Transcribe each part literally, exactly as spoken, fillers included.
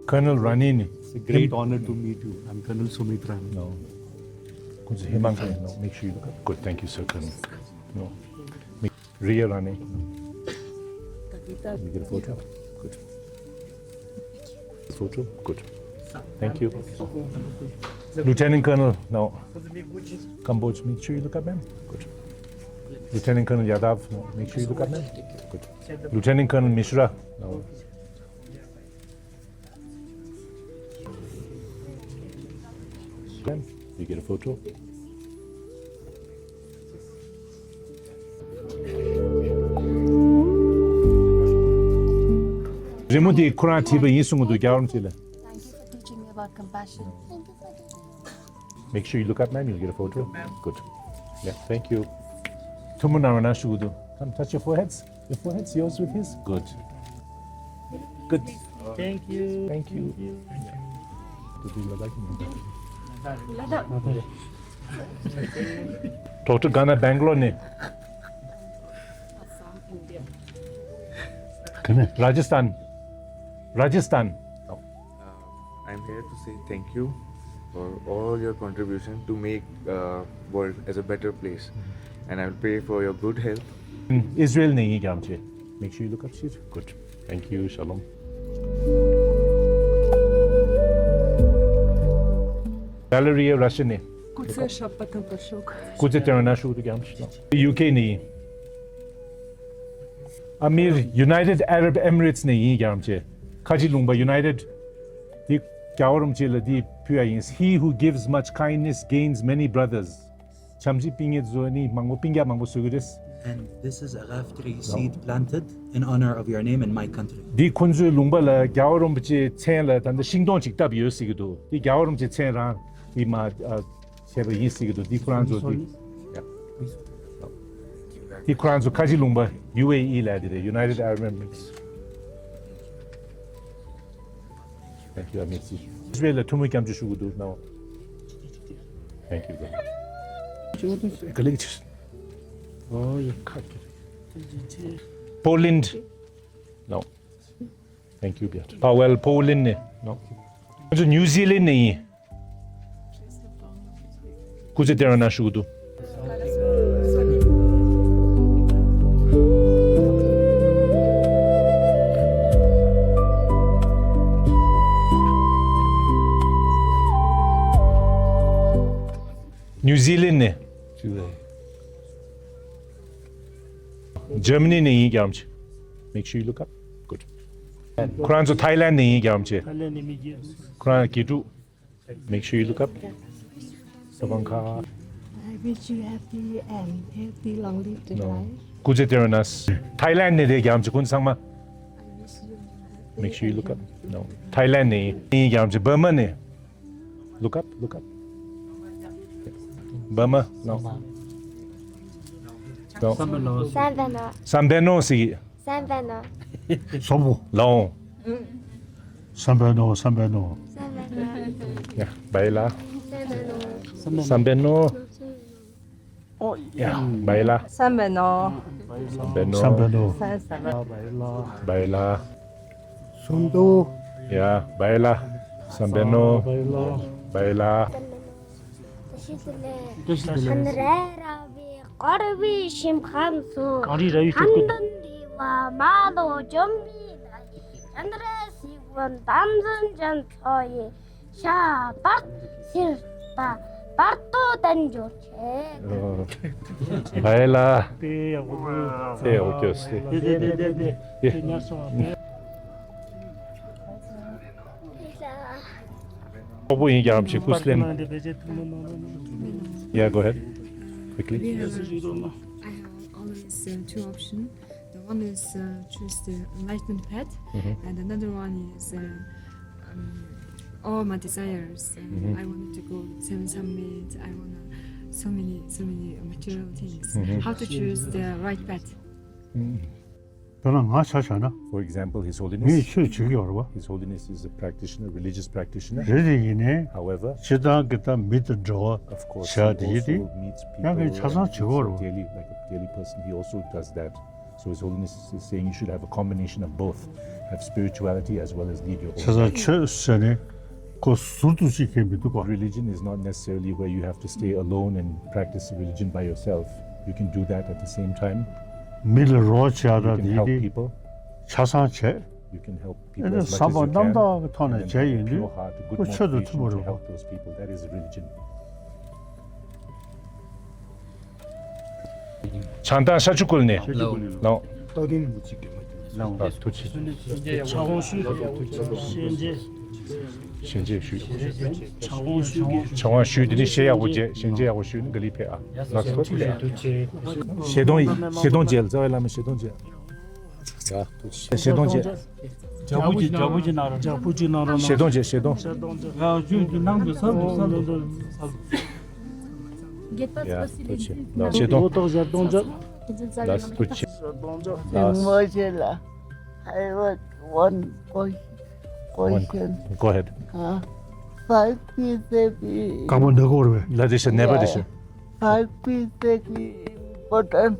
Colonel Ranini. It's a great honor to meet you. I'm Colonel Sumit Ranini. No. Kunzu Hemang, no, make sure you look up. Good, thank you, sir, Colonel. No. Make, Ria Ranini. You get a photo? Good. Photo? Good. Thank you. Lieutenant Colonel, no. Kamboj, make sure you look up, ma'am. Good. Lieutenant Colonel Yadav, no, make sure you look up, ma'am. Good. Lieutenant Colonel Mishra, no. You get a photo? རི་མོ་འདི་ཁོ་རང་བྲིས་པ་ཡིན་གསུང་གི་འདུག་རྒྱལ་བ་རིན་པོ་ཆེ་ལ། Thank you for teaching me about compassion. Make sure you look up, ma'am. You'll get a photo. Good. Yeah, thank you. ཐུགས་སྨོན་གནང་རོགས་གནང་ཞུ་གི་འདུག Come touch your foreheads. Your foreheads, yours with his. Good. Good. Thank you. Thank you. Doctor Ghana, Bangalore ནས། Rajasthan. Rajasthan. Uh, I'm here to say thank you for all your contribution to make uh, world as a better place, and I'll pray for your good health. Israel ནས་ཡིན་རྒྱལ་བ་རིན་པོ་ཆེ། Make sure you look up, sis. Good. Thank you. Shalom. Valeria, Russia ནས། སྐུ་ཚེ་ཞབས་པད་བརྟན་པར་ཤོག་སྐུ་ཚེ་བརྟན་པར་ཤོག་རྒྱལ་བ་རིན་པོ་ཆེ། UK ནས་ཡིན། ཨ་མིར། United Arab Emirates ནས་ཡིན་རྒྱལ་བ་རིན་པོ་ཆེ། ཁ་ཆེ་ལུང་པ་United། འདི་རྒྱལ་བ་རིན་པོ་ཆེ་ལ་འདི་ཕུལ་ཡ་ཡིན། He who gives much kindness gains many brothers. བྱམས་བརྩེ་སྤུན་ཉེ་བཟོ་ནི་མང་པོ་སྤུན་ཀྱག་མང་པོ་བཟོ་གི་རེད། And this is a raftri seed planted in honor of your name in my country. འདི་ཁོང་ཚོའི་ལུང་པ་ལ་རྒྱལ་བ་རིན་པོ་ཆེའི་མཚན་ལ་ད་ལྟ་ཤིང་སྡོང་ཅིག་བཏབ་ཡོད་ཟེར་གྱི་འདུག་འདི་རྒྱལ་བ་རིན་པོ་ཆེའི་མཚན་རང་འདི་མ་ཨ་བྱས་པ་ཡིན་ཟེར་གྱི་འདུག་འདི་ཁོ་རང་ཚོ་འདི་འདི་ཁོ་རང་ཚོ་ཁ་ཆེ་ལུང་པ་ཡུ་ཨེ་ཨི་ལ་དེ་རེད། United Arab Emirates། Thank you, Amir ji. Israel ལ་ཐུགས་སྨོན་སྐྱབས་འཇུག་ཞུ་གི་འདུག་ནའོ། Thank you very much. ག་ལེགས་ཆེ། ཨོ་ཡ་ཁ་ཁྱེར། Poland. No. Thank you, Beat. Powell, Poland ནས། No. ང་ཚོ་New Zealand ནས་ཡིན། སྐུ་ཚེ་བརྟན་པ་གནང་ཞུ་གི་འདུག New Zealand ནས། Germany ནས་ཡིན་རྒྱལ་བ་རིན་པོ་ཆེ། Make sure you look up. Good. ཁོ་རང་ཚོ་Thailand ནས་ཡིན་རྒྱལ་བ་རིན་པོ་ཆེ། ཁོ་རང་དགེ་ཕྲུག Make sure you look up. Sawankha. I wish you happy and healthy, long live to No. life. སྐུ་ཚེ་བརྟན་པ་གནང་། Thailand ནས་རེད་རྒྱལ་བ་རིན་པོ་ཆེ། ཁོང་ཚང་མ། I wish you happy Make sure you look up. No. Thailand ནས་ཡིན་རྒྱལ་བ་རིན་པོ་ཆེ། Burma ནས། Look up, look up. Burma. No. No. Sambeno. Sambeno ཟེར་གྱི། Sambeno. སོབ་བོ། ལའོ། Sambeno, Sambeno. Sambeno. Yeah, Baila. Sambeno. Sambeno. Oh, yeah, Baila. Sambeno. Sambeno. Sambeno. Sambeno. Baila. Sundu. Yeah, Baila. Sambeno. Baila. Baila. བྱམས་རིག་ར་བའི་དཀར་བའི་ཞིང་ཁམས་སུ། གངས་རི་ར་བའི་ལྷམ་གདོང་འདི་བ་མ་ལོ་འཇོམས་པའི་ལྷ་ཡི། སྤྱན་རས་གཟིགས་དབང་དམ་འཛིན་ཅན་མཚོ་ཡི། ཤ་བར་སིར་ད་བར་དོ་བསྟན་འགྱུར་ཆེ། Baila. དེ་ཡག་པོ་འདུག་དེ་ཡག་པོ་སྐྱོ་སྟེ། དེ་དེ་དེ་དེ་དེ་དེ་ཉར་སོང་བ་དེ། ཁོག་པོ་ཡིན་རྒྱལ་བ་རིན་པོ་ཆེ། སྐུ་སྲིད་ལན། Yeah, go ahead. Quickly. It's uh, two options. The one is uh, choose the enlightened path, and another one is uh, um, all my desires. Uh, I wanted to go seven summit. I wanna so many, so many material things. How to choose the right path? ད་ལྟ་ང་ཆ་བཞག་ན། For example, His ངས་Holiness, ཆོས་བྱེད་ཀྱི་ཡོད་རེད་པ། His Holiness is a practitioner, religious practitioner. རེད་དེ་ཡིན་ནའི། However, སྤྱིར་བཏང་གི་ད་མི་དང་འབྲེལ་བ་of course, བྱ་he དེ་ཡིན་དེ། also meets people ཡང་ངས་ཆ་ཚང་བྱེད་ཀྱི་ཡོད་རེད་པ། daily, like a daily person. He also does that. So His Holiness is saying you should have a combination of both, have spirituality as well as lead your own. ཆ་ཚང་ཆོས་ཟེར་ནས་ཁོ་ཟུར་དུ་ཅིག་གས་མི་འདུག་གོ། Religion is not necessarily where you have to stay alone and practice religion by yourself. You can do that at the same time. མི་ལ་རོགས་བྱ་You དང་can དེ་ཡིན་help དེ། people. ཆ་ཚང་བྱས། You can help ཨེ་people ནི་as much བསམ་པ་as you རྣམ་can. དག་གི་ཐོག་ནས་བྱས་ཡོང་དུས་ཁོ་ཆོས་དང་མཐུན་པ་རེད་པ། བྱང་ཐང་ཤར་ཕྱོགས་ཀུན་ནས་ལོ། ལོ། ཐུགས་རྗེ་ཆེ། ཕྱག་དབང་ཞུ། ཕྱག་དབང་ཞུ། ཕྱག་དབང་ཞུ། ཕྱག་དབང་ཞུ། དེ་ནས་ཞལ་ཡག་པོ་བྱས། ཞལ་མཇལ་ཡག་པོ་ཞུས་ནས་ག་ལེར་ཕེབས་ཨ། ལགས་སོ། ཐུགས་རྗེ་ཆེ། ཞལ་གདོང་ཞལ་གདོང་མཇལ། རྩ་བའི་བླ་མ་ཞལ་གདོང་མཇལ། ཞལ་གདོང་མཇལ། རྒྱལ་པོ་ཅིག་རྒྱལ་པོ་ཅིག་གནང་རོགས། རྒྱལ་པོ་ཅིག་གནང་རོགས། ཞལ་གདོང་མཇལ། ཞལ་གདོང་། ཞལ་གདོང་མཇལ། ཡ་ཇུས་དུ་ནང་དུ་ས་དུ་ས་དུ་ས་དུ། ཡ་ཐུགས་རྗེ་ཆེ། ལགས་ཞལ་གདོང་། ལོ་ཏོག་ཞལ་གདོང་མཇལ། ལགས་ཐུགས་རྗེ་ཆེ། ཞལ་གདོང་མཇལ། ལགས། མོ་ཆེ་ལ། I want one question. Go ahead. Five P seven. དཀར་པོ་འདི་སྐོར་བས། ལ་དེ་ཤ་ནད་པ་དེ་ཤ། Five P seven important.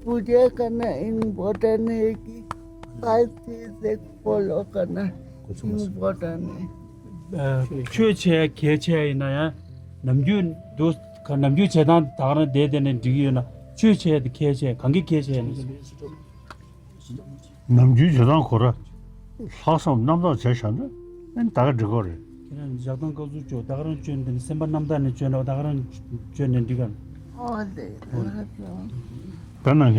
पूजा करना important है कि five P seven follow करना important है। ཆོས་བྱས་གལ་ཆེ་ཡིན་ན་ཡང་ནམ་རྒྱུན་དུ་ནམ་རྒྱུན་བྱེད་སྟངས་ད་ག་རང་བསྡད་བསྡད་ནས་འགྲིག་གི་ཡོད་ན་ཆོས་བྱས་དེ་གལ་ཆེ་གང་གི་གལ་ཆེ་ཡིན་ན། ནམ་རྒྱུན་བྱེད་སྟངས་ཁོ་ར་ལྷག་བསམ་རྣམ་དག་བྱས་བཞག་ན་ཨེ་ད་ག་འགྲིག་གོ་རེད། ཁྱེད་རང་ཞག་དང་སྐབས་སུ་ཅོ་ད་ག་རང་བཅོས་ནས་སེམས་པ་རྣམ་དག་ནས་བཅོས་ན་ད་ག་རང་བཅོས་ནས་འགྲིག་གམ། ཨོ་ལེ་ལགས་སོ། ད་ན་ངས་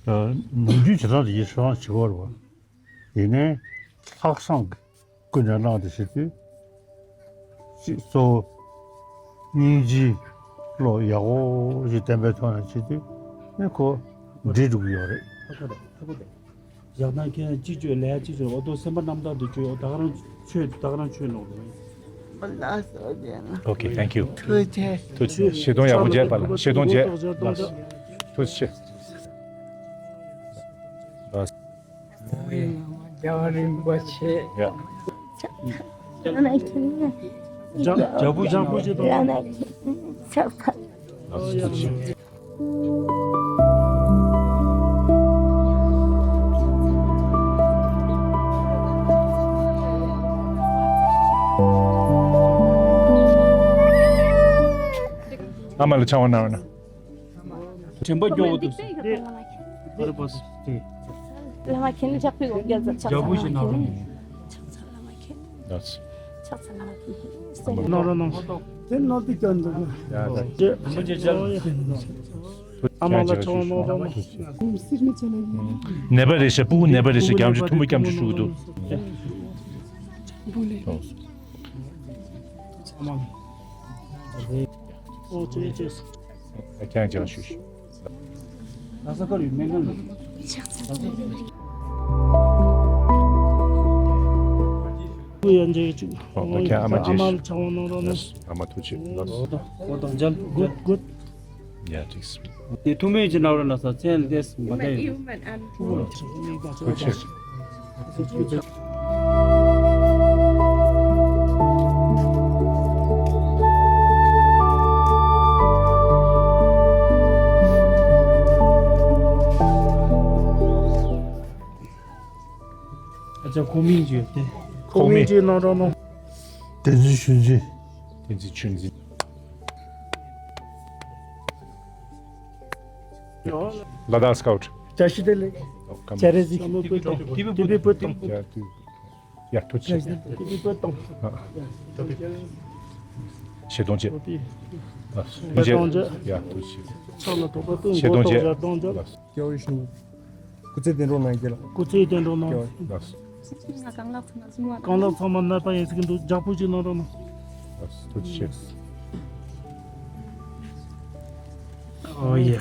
ནམ་རྒྱུན་བྱེད་སྟངས་དེ་ཡིན་ཧྲི་ལང་བྱེད་གོ་རེད་བ། ཡིན་ནའི་ལྷག་བསམ་གྱི་ཀུན་ནས་བླངས་ཏེ་བྱེད་དུས། གཅིག་གཙོ་བོ་སྙིང་རྗེའི་བློ་ཡག་པོ་ཞིག་བརྟན་པོའི་ཐོག་ནས་བྱེད་དུས་ནི་ཁོ་འགྲིག་འགྲོ་གི་ཡོད་རེད། ཡག་ན་ཁྱེད་གཅིག་བཅོས་ལས་གཅིག་བཅོས་ཨོ་ཏོ་སེམས་པ་རྣམ་དག་ཏུ་བཅོས་ཨོ་ད་ག་རང་ཆོས་ད་ག་རང་ཆོས་ནོག་རེད། Okay, thank you. ཐུགས་རྗེ་ཆེ། ཐུགས་རྗེ་ཆེ། ཞལ་གདོང་ཡག་པོ་མཇལ་པ་ལ་ཞལ་གདོང་མཇལ། ཐུགས་རྗེ་ཆེ། རྒྱལ་བ་རིན་པོ་ཆེ། ཡ། རྒྱལ་པོ་རྒྱལ་པོ་ཆེ་དང་། ཨ་མ་ལ་ཆང་བ་གནང་རོགས་གནང་། དྲན་པ་སྐྱོ་བོ་འདུག་ཟེར། བླ་མ་མཁྱེན་ལ་ཕྱག་ཕུལ་དགོས། རྒྱལ་ཚབ་ཕྱག་འཚལ་བླ་མ་མཁྱེན། ཕྱག་འཚལ་བླ་མ་མཁྱེན། ཕྱག་འཚལ་བླ་མ་མཁྱེན། ནོར་ནོར་དེ་ནོར་དེ་ཀྱང་འདུག་ཨ་མ་ལ་ཆང་བ་ནོར་ནོར། ཨ་མ་ལ་ཆང་བ་ནོར་ནོར། ནད་པ་རེད་ཤག་སྤུ་གུ་ནད་པ་རེད་ཤག་སྐྱབས་འཇུག་ཐུགས་མ་སྐྱབས་འཇུག་ཞུ་གི་འདུག་ཨ་མ་ལ། ཨོ་ཅེ་ཅེ། ཨ་ཁྱང་ཁྱང་ཞུ་ཞུ། ལྷ་ས་ཁར་ཡོད་སྨན་ཁང་ལ། ཁོ་ཡང་འཇལ་གྱི་བཅུག་ཨོ་ཁྱེད་ཨ་མ་འཇལ་ཨ་མ་ལ་ཆང་བ་གནང་རོགས་གནང་། ཨ་མ་ཐུགས་རྗེ་ཆེ་ལགས། ཨོ་དང་ཨོ་དང་འཇལ་གུད་གུད། ཡ་ཐིགས། དེ་ཐུགས་སྨོན་ཅིག་གནང་རོགས་གནང་ས་མཚན་ལ་ཏེས་མ་བསྡད་ཡོད། ཐུགས་རྗེ་ཆེ། ཨ་ཅག་ཁོ་མིང་ཅིག་ཡོད་དེ། ཁོ་མིང་ཅིག་གནང་རོགས་གནང་། བསྟན་འཛིན་ཆོས་འཛིན། བསྟན་འཛིན་ཆོས་འཛིན། ལ་དྭགས་སི་ཀའུ་ཊི། བཀྲ་ཤིས་བདེ་ལེགས། བཀྲ་ཤིས་བདེ་ལེགས། ཏི་ཕི་བོད་གཏོང་། ཡ་ཏི་ཡ་ཐུགས་རྗེ་ཆེ། ཏི་ཕི་བོད་གཏོང་། ཞལ་གདོང་བཅས། ཞལ་གདོང་བཅས། ཡ་ཐུགས་རྗེ་ཆེ། ཕྱག་ལ་ཐོགས་པ་སྟོན། ཞལ་གདོང་བཅས། ཞལ་གདོང་བཅས། སྐྱབས་རྗེ་ཞུ། སྐུ་ཚེ་བརྟན་འགྲོ་གནང་། རྒྱལ་ལ། སྐུ་ཚེ་བརྟན་འགྲོ་གནང་། རྒན་ལགས་ཚང་མ་ནད་པ་ཡིན་ཟེར་གྱི་འདུག་རྒྱགས་པོ་ཅིག་གནང་རོགས་གནང་། ཐུགས་རྗེ་ཆེ། ཨོ་ཡེ།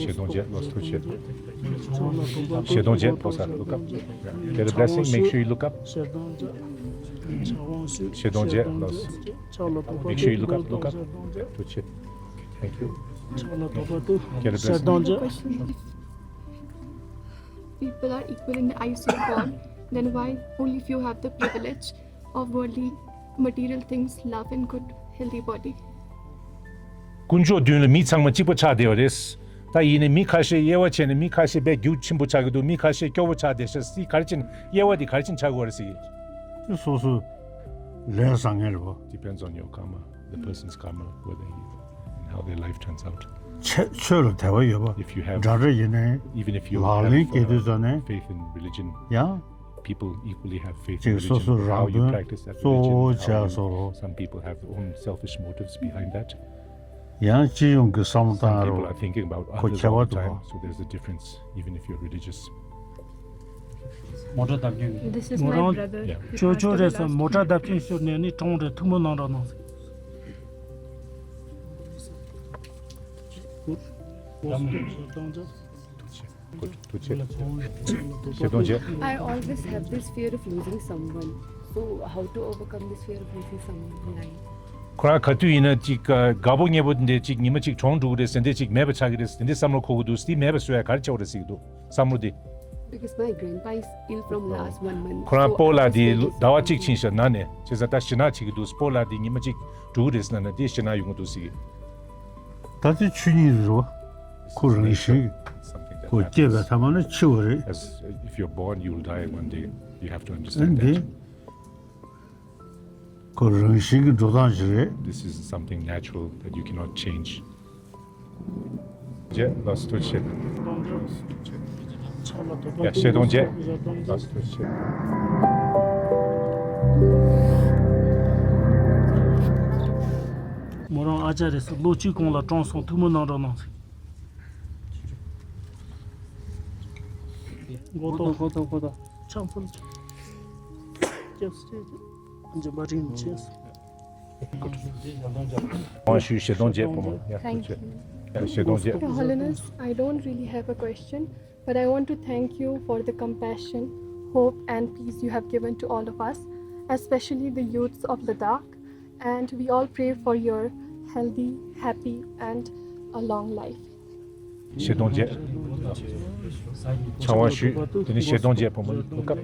ཤེས་དོན་བྱེད། ལགས་སོ། ཐུགས་རྗེ་ཆེ། ཤེས་དོན་བྱེད། ཕོ་གསར། Look up. Get a blessing. Make sure you look up. ཤེས་དོན་བྱེད། ལགས་སོ། Make sure you look up. Look up. ཐུགས་རྗེ་ཆེ། Thank you. Get a blessing. People are equal in the eyes of God, then why only few have the privilege of worldly, material things, love and good, healthy body? དཀོན་མཆོག་མདུན་ལ་མི་ཚང་མ་གཅིག་པ་ཆགས་བསྡད་པ་རེད། ད་ཡིན་ནའི་མི་ཁ་ཤས་དབྱེ་བ་ཕྱེ་ནས་མི་ཁ་ཤས་དཔེ་རྒྱུ་ཆེན་པོ་ཆགས་ཀྱི་འདུག་མི་ཁ་ཤས་སྐྱོ་བོ་ཆགས་བསྡད་ཤག་ཟེར། ག་རེ་བྱས་ནས་དབྱེ་བ་དེ་ག་རེ་བྱས་ནས་ཆགས་དགོས་རེད་ཟེར་གྱི། དེ་སོ་སོ་ལས་བཟང་ངན་རེད་པ། Depends on your karma, the person's karma, whether he, and how their life turns out. ཆོས་ཆོས་ལ་དད་པ་ཡོད་པ། If you have འདྲ་འདྲ་ཡིན་ནའི་even if you ལག་ལེན་have, སྐྱེལ་དུས་ཙམ་ནས། Uh, faith in religion, ཡང་། People equally have faith in religion, but how you practice that religion, ཅིག་སོ་སོ་རང་དོན་གཙོ་བོ་བྱས་སོ། Some people have their own selfish motives behind that. ཡང་སྤྱི་ཡོངས་ཀྱི་བསམ་བློ་བཏང་རོགས། Some people are thinking about others all the time, so there's a difference, even if you're religious. མོ་ཊ་བརྡབ་སྐྱོན། This is my brother. Yeah. ཅོ་ཅོ་རེད་ས། མོ་ཊ་བརྡབ་སྐྱོན་ཤོར་ནས་ནི་གྲོངས་རེད། ཐུགས་སྨོན་གནང་རོགས་གནང་ཟེར། ཐུགས་རྗེ་ཆེ། ཤེས་དོན་བྱེད། I always have this fear of losing someone. So how to overcome this fear of losing someone in life? ཁོ་རང་ག་དུས་ཡིན་ན་ཅིག་དགའ་པོ་ཉེ་པོ་འདི་ཅིག་ཉི་མ་ཅིག་གྲོངས་འགྲོ་གི་རེད་ཟེར་འདི་ཅིག་མེད་པ་ཆགས་ཀྱི་རེད་ཟེར་འདི་བསམ་བློ་འཁོར་གི་འདུག་འདི་མེད་པ་བཟོ་ཡ་ག་རེ་བྱ་བ་རེད་ཟེར་གྱི་འདུག་བསམ་བློ་འདི། Because my grandpa is ill from last one month. ཁོ་རང་སྤོ་ལགས་འདི་ཟླ་བ་གཅིག་ཕྱིན་ཤག་ན་ནས། བྱས་ཙང་ད་ཞེད་སྣང་བྱེད་ཀྱི་འདུག་སྤོ་ལགས་འདི་ཉི་མ་གཅིག་འགྲོ་གི་རེད་ཟེར་ན་ནས་འདི་ཞེད་སྣང་ཡོང་གི་འདུག་ཟེར་གྱི། ད་དེ་ཆོས་ཉིད་རེད་བ། ཁོ་རང་བཞིན། Something that happens. ཁོ་སྐྱེས་པའི་མཐའ་མ་ནི་འཆི་བ་རེད། As if you're born, you'll die one day. You have to understand that. འདི་ཁོ་རང་བཞིན་གྱི་འགྲོ་སྟངས་ཤིག་རེད། This is something natural that you cannot change. བྱེད། ལགས་སོ། ཐུགས་རྗེ་ཆེ། ཡ། ཤེས་དོན་བྱེད། ལགས་སོ། ཐུགས་རྗེ་ཆེ། མོ་རང་ཨ་ཅག་རེད་ཟེར། ལོ་གཅིག་གོང་ལ་གྲོངས་སོང་། ཐུགས་སྨོན་གནང་རོགས་གནང་ཟེར། མགོ་ཏོག་མགོ་ཏོག་མགོ་ཏོག་ཆང་ཕུད། སྐྱབས་སུ་མཆི། འཇམ་པ་རིན་ཆེ། དབང་ཞུ། ཤེས་དོན་བྱེད། བུ་མོ། ཡ། Thank you. ཡ། ཤེས་དོན་བྱེད། Your Holiness, I don't really have a question, but I want to thank you for the compassion, hope, and peace you have given to all of us, especially the youths of Ladakh. And we all pray for your healthy, happy, and a long life. ཤེས་དོན་བྱེད། ཕྱག་དབང་ཞུས། དེ་ནས་ཤེས་དོན་བྱེད། བུ་མོ། སྐབས་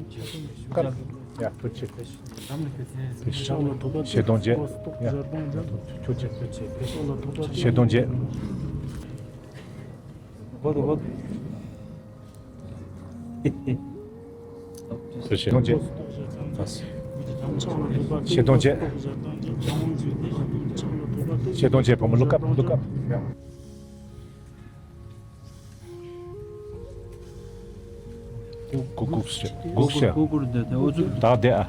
སྐབས། ཡ། ཐུགས་རྗེ་ཆེ། ཤེས་དོན་བྱེད། ཡ། ཐུགས་རྗེ་ཆེ། ཤེས་དོན་བྱེད། ཐུགས་རྗེ་ཆེ། ཤེས་དོན་བྱེད། ཤེས་དོན་བྱེད། ཤེས་དོན་བྱེད། བུ་མོ། Look up, look up. ཡ། སྒུག་སྒུག་སྒུག་ཤིག་སྒུག་ཤིག་ད་བསྡད་ཨ།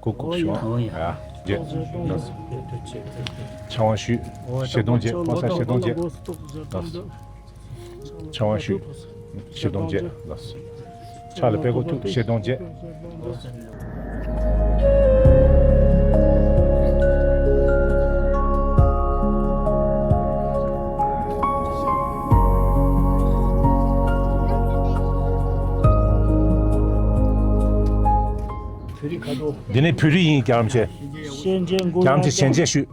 སྒུག་སྒུག་ཤིག་ཨ། ཡ། བྱེད། ཕྱག་དབང་ཞུས། ཤེས་དོན་བྱེད། ཕོ་གསར། ཤེས་དོན་བྱེད། ཕྱག་དབང་ཞུས། བཞེས་སྟོང་བཅས། ལགས་སོ། ཕྱག་ལ་པད་ཀོ་ཐུག། བཞེས་སྟོང་བཅས། འདི་ནི་བོད་རིགས་ཡིན། རྒྱལ་རམ་ཆེ། ཞལ་མཇལ་མགོ། རྒྱལ་རམ་ཆེ་ཡར་ཞལ་མཇལ་ཞུས།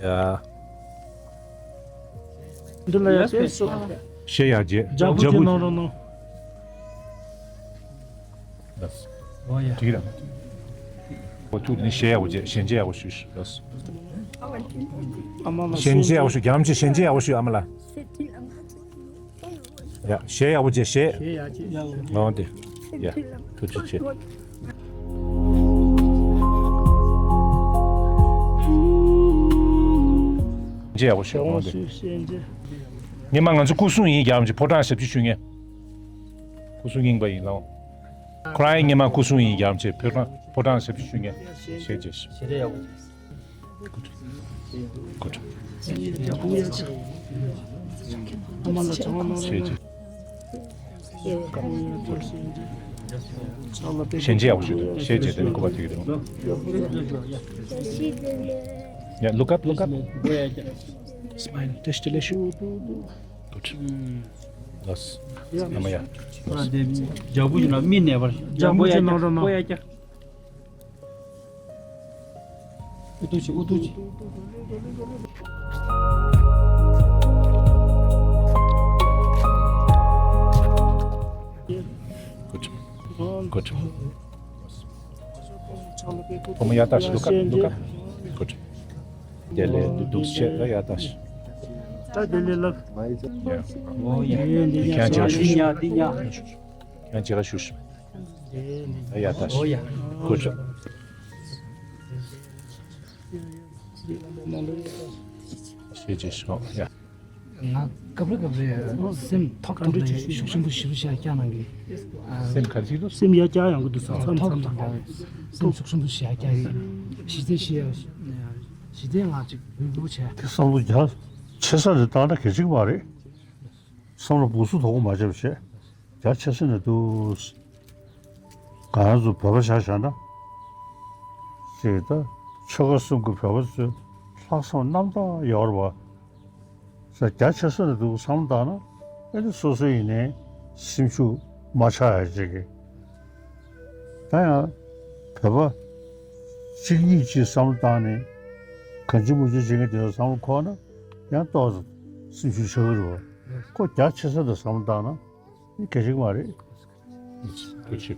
ཡ། འདི་ལ་ཡར་ཕེབས་སོ། ཞལ་ཡར་རྒྱས། རྒྱ་བོ་རྒྱ་ཅིག་བོ། གནང་རོགས་གནང་། ལགས། འོ་ཡ། དེ་རང་། འོ་ཐུག་ནི་ཞལ་ཡག་པོ་བྱས། ཞལ་མཇལ་ཡག་པོ་ཞུ་ཞུ། ལགས། ཨ་མ་ལ་ཞལ་མཇལ་ཡག་པོ་ཞུ། རྒྱལ་རམ་ཆེ་ཞལ་མཇལ་ཡག་པོ་ཞུ། ཨ་མ་ལ། ཡ། ཞལ་ཡག་པོ་བྱས། ཞལ། ཞལ་ཡག་ཅིག་ཡག་པོ། འོ་དེ། ཡ། ཐུགས་རྗེ་ཆེ། མཇལ་ཡག་པོ་ཞུ། འོ་དེ། སྔོན་མ་ང་ཚོ་སྐུ་སྲུང་ཡིན། རྒྱལ་རམ་ཆེ་ཕོ་བྲང་ཞབས་ཕྱི་ཞུ་མཁན། སྐུ་སྲུང་རྙིང་པ་ཡིན་ལགས། ཁོ་རང་ཡིན། སྔོན་མ་སྐུ་སྲུང་ཡིན། རྒྱལ་རམ་ཆེ་ཕོ་བྲང་ཕོ་བྲང་ཞབས་ཕྱི་ཞུ་མཁན། ཞལ་མཇལ་ཞུ། ཞལ་རས་ཡག་པོ། Good. Good. ཞལ་མཇལ། ཞལ་མཇལ་ཡག་པོ་ཞུ། ཞལ་མཇལ། དེ་ནི་སྐུ་པར་ཐིག་རེད། Yeah, look up, look up. Smile. བཀྲ་ཤིས་བདེ་ལེགས་ཞུ། Good. ལགས། ཨ་མ་ཡ། རྒྱལ་པོ་ཡིན་ན་མི་གནས་པར། རྒྱལ་པོ་ཡ། རྒྱལ་པོ་ཡ། རྒྱལ་པོ་ཡ། ཨུ་ཏུ་ཅི། ཨུ་ཏུ་ཅི། Good. Good. བུ་མོ་ཡར་ལྟ་ཞིག། Look up, look up. Good. དེ་ལས་འདུག་བྱས་ལ་ཡར་ལྟ་ཞིག། ད་དེ་ལས་ལབ། Yeah. འོ་ཡ། འདི་ཁྱེད་ཅག་ཞུ་ཞིག། འདི་ཉག་འདི་ཉག་ཁྱེད་ཅག་ཞུ་ཞིག། ཡ་ཡ་ད། འོ་ཡ། ཀུ་ཅོ། ཤེས་ཅི་ཤོག་ཡ། ང་སྐབས་རེ་སྐབས་རེ་སེམས་ཐོག་ཐོག་ནས་ཤུགས་ཆེན་པོ་ཞེ་པོ་ཞིག་བསྐྱངས་གནང་གི། ཨ། སེམས་ག་ཚིག་ཏུ། སེམས་ཡར་བསྐྱངས་ཡོང་གི་འདུག་ས། མཚམས་མཚམས་དང་། སེམས་ཤུགས་ཆེན་པོ་ཞིག་ཡར་བསྐྱངས་ཡིན། གཞི་རྩའི་ཤེས་ཡ། གཞི་རྩའི་ང་ཅིག་འབུལ་འབུལ་བྱས། དེ་བསམ་བློ་རྒྱ་ཆེ་ས་ནས་བཏང་ན་གལ་ཆེ་གི་མ་རེད། བསམ་བློ་སྦུག་སུ་དོག་པོ་མ་བྱེད་པ་བྱས། རྒྱ་ཆེ་ས་ནས་འདུག་ང་རང་ཚོ་བོད་པ་ཆ་བཞག་ན། ཅེས་ད་ཆོལ་ཁ་གསུམ་གྱི་བོད་པ་ཚོའི་ལྷག་བསམ་རྣམ་དག་ཡོད་རེད་བ། ས་རྒྱ་ཆེ་ས་ནས་འདུག་བསམ་བློ་བཏང་ན། ཨེ་ནི་སོ་སོ་ཡིན་ནའི་སེམས་ཤུགས་མ་ཆག་ཡ་ཅིག་གི། ད་ཡང་བོད་པ་གཅིག་གཉིས་ཀྱིས་བསམ་བློ་བཏང་ནས་གང་ཅི་མང་ཅི་བྱེད་མཁན་དེ་ཚོ་བསམ་བློ་འཁོར་ན་ཡང་ཏོག་ཙམ་སེམས་ཤུགས་ཆག་གི་རེད་བ། ཁོ་རྒྱ་ཆེ་ས་དང་བསམ་བློ་བཏང་ན་ཨེ་གལ་ཆེ་གི་མ་རེད། ཐུགས་རྗེ་ཆེ།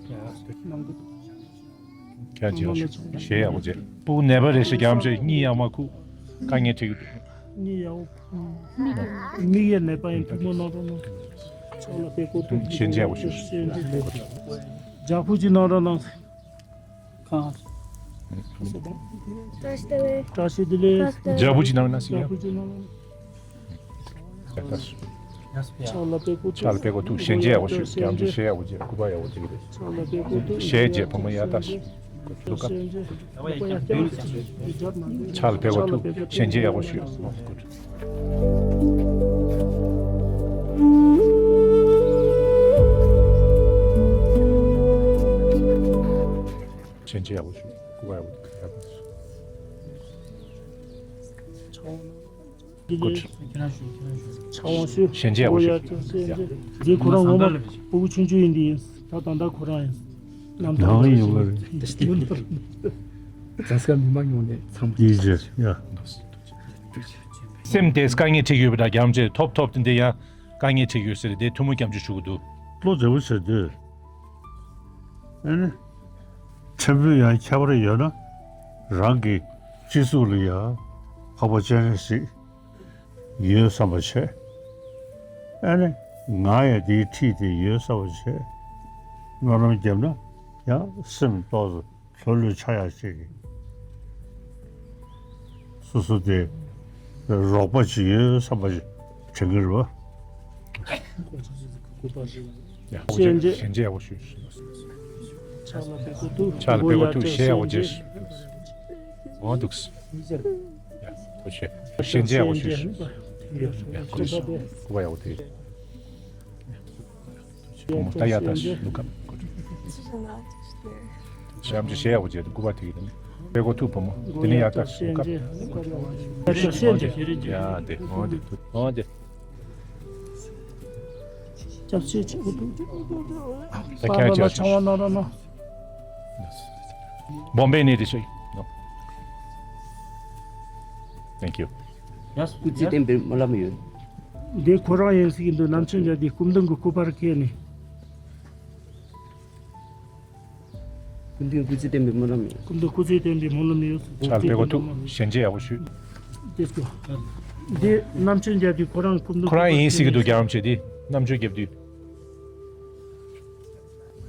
ཁྱེད་ཅག་ཞལ་ཡག་པོ་བྱས། སྤུ་གུ་ནད་པ་རེད་ཤག་རྒྱ་མཚོ། གཉིད་ཡག་མ་ཁུག་དཀའ་ངལ་འཕྲད་ཀྱི་འདུག་གཉིད་ཡག་པོ་ཁུག་མིག་ཡ་ནད་པ་ཡིན། བུ་མོ་ནང་དུ་ནང་། ཕྱག་ལ་པད་ཀོ་ཐུག་ཞལ་མཇལ་ཡག་པོ་ཞུ། ཞལ་མཇལ། རྒྱ་ཕུག་ཅིག་གནང་རོགས་གནང་། ཁང་། བཀྲ་ཤིས་བདེ་ལེགས། བཀྲ་ཤིས་བདེ་ལེགས། རྒྱ་བོ་ཅིག་ནང་ན་སྲིད་ཡ། རྒྱ་བོ་ཅིག་ནང་ན། ཕྱག་ལ་པད་ཀོ་ཐུག་ཕྱག་ལ་པད་ཀོ་ཐུག་ཞལ་མཇལ་ཡག་པོ་ཞུ། རྒྱ་མཚོ་ཞལ་ཡག་པོ་བྱས། སྐུ་པར་ཡག་པོ་བྱས། ཕྱག་ལ་པད་ཀོ་ཐུག་ཞལ་མཇལ། བུ་མོ་ཡར་ལྟ་ཞིག། ལུག་ཀ། ཕྱག་ལ་པད་ཀོ་ཐུག་ཞལ་མཇལ་ཡག་པོ་ཞུ། ཞལ་མཇལ་ཡག་པོ་ཞུ། སྐུ་པར་ཡག་པོ་ཐུག་ཡག་པོ་ཞུ། Good. ཕྱག་དབང་ཞུ། ཞལ་མཇལ་ཡག་པོ་ཞུ། ཞལ་མཇལ། འདི་ཁོ་རང་ངོ་མ་སྤུ་གུ་ཆུང་ཆུང་ཡིན། འདི་ཡིན། ད་ད་ལྟ་ཁོ་རང་ཡིན། ནམ་ཡང་ཡོད་པ་རེད། ཛ་སྐར་མི་མང་ཉུང་ནས་ཚང་མ། ཡིན་ཟེར་ཡ། སེམས་དེ་དཀའ་ངལ་འཕྲད་ཡོད་པ་དང་། རྒྱ་མཚོ་ཐོབ་ཐོབ་དེ་འདི་ཡང་དཀའ་ངལ་འཕྲད་ཡོད་ཟེར། དེ་ཐུགས་སྨོན་སྐྱབས་འཇུག་ཞུ་གི་འདུག་བློ་བདེ་པོ་བྱས་སྡོད། ཨ་ནི། ཕྲན་བུ་ཡང་ཁྱད་པར་ཡོད་ན། རང་གི་སྤྱི་གཙུག་ལ་ཡང་འཕགས་པ་སྤྱན་རས་གཟིགས་ཡོད་བསམ་པ་བྱས། ཨ་ནི། ང་ཡང་དེའི་འཁྲིས་དེ་ཡོད་བསམ་པ་བྱས། སྨོན་ལམ་བརྒྱབ་ན་ཡང་སེམས་ཏོག་ཙམ་ལྷོད་ལྷོད་ཆགས་ཡག་ཅིག་གི། སོ་སོ་དེ་རོགས་པ་ཅིག་ཡོད་བསམ་པ་ཅིག་དྲན་གྱི་རེད་བ། ཡ། ཞལ་མཇལ། ཞལ་མཇལ་ཡག་པོ་ཞུ། ཕྱག་ལ་པད་ཀོ་ཐུག་ཕྱག་ལ་པད་ཀོ་ཐུག་ཞལ་ཡག་པོ་མཇལ། འོ་འདུག་ཡ། ཐུགས་རྗེ་ཆེ། ཞལ་མཇལ་ཡག་པོ་ཞུ། ཡ། སྐུ་པར་ཡག་པོ་དེ། ཁོ་མོ་ད་ཡ་ད་ལུག་ཁམ། ཤམ་ཅི་ཤེས་ཡག་པོ་བྱས་ཏེ་སྐུ་པར་དེ་གི་དེ་ནི་པེ་གོ་ཐུ་བུ་མོ་དེ་ནི་ཡ་ད་ལུག་ཁམ། ཡ་དེ་འོ་དེ་འོ་དེ། ཅབ་ཆེ་ཆེ་གི་འདུག་ད་ཁྱེད་ཅག་ཆང་བ་ན་ར་ན། བོམ་བེ་ནས་དེ་ཤོད། Thank you. སྐུ་ཚེ་བརྟན་པའི་སྨོན་ལམ་ཡོད། འདི་ཁོ་རང་ཡིན་ཟེར་གྱི་འདུག་ནམ་ཆུང་རྒྱལ་དེ་སྐུ་མདུན་གྱི་སྐུ་པར་ཁྱེར་ནས། སྐུ་མདུན་སྐུ་ཚེ་བརྟན་པའི་སྨོན་ལམ་ཡོད། སྐུ་མདུན་སྐུ་ཚེ་བརྟན་པའི་སྨོན་ལམ་ཡོད། ཕྱག་དཔེ་གོ་ཐུག་ཞལ་མཇལ་ཡག་པོ་ཞུས། དེ་སྐུ། འདི་ནམ་ཆུང་རྒྱལ་དེ་ཁོ་རང་སྐུ་མདུན་ཁོ་རང་ཡིན་ཟེར་གྱི་འདུག་རྒྱལ་བ་རིན་པོ་ཆེ་དེ་རྣམ་ཅོ་རྒྱབ་དུས།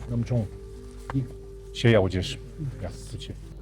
རྣམ་ཆུང་། ཞལ་ཡག་པོ་མཇལ་སོང་། ཡ་ཐུགས་རྗེ་ཆེ།